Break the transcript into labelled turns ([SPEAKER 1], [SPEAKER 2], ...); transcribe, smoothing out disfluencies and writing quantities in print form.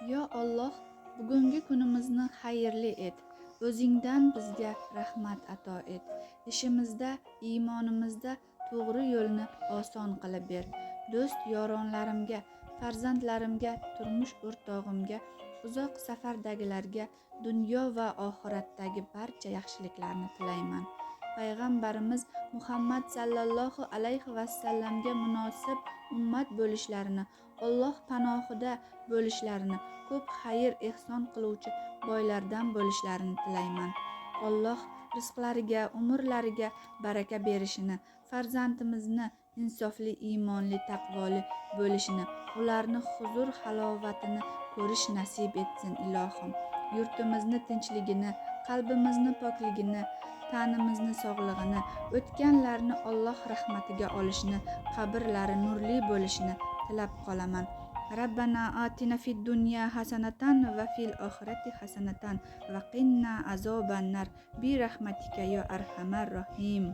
[SPEAKER 1] Yo Alloh, bugungi kunimizni xayrli et. O'zingdan bizga rahmat ato et. Ishimizda, iymonimizda to'g'ri yo'lni oson qilib ber. Do'st yoronlarimga, farzandlarimga, turmush o'rtog'imga, uzoq safardagilarga dunyo va oxiratdagi barcha yaxshiliklarni tilayman. Payg'ambarimiz Muhammad sallallohu alayhi vasallamga munosib ummat bo'lishlarini, Alloh panohida bo'lishlarini, ko'p xayr ehson qiluvchi boylardan bo'lishlarini tilayman. Alloh rizqlariga, umrlariga baraka berishini, farzandimizni insofli, iymonli, taqvoli bo'lishini, ularni huzur halovatini ko'rish nasib etsin ilohim. Yurtimizni tinchligini, qalbimizni pokligini, tanimizni sog'lig'ini, o'tganlarni Alloh rahmatiga olishini, qabrlari nurli bo'lishini tilab qolaman. Rabbana atina fid dunya hasanatan va fil oxirati hasanatan va qinna azobannar bi rahmatika yo arhamar rohim.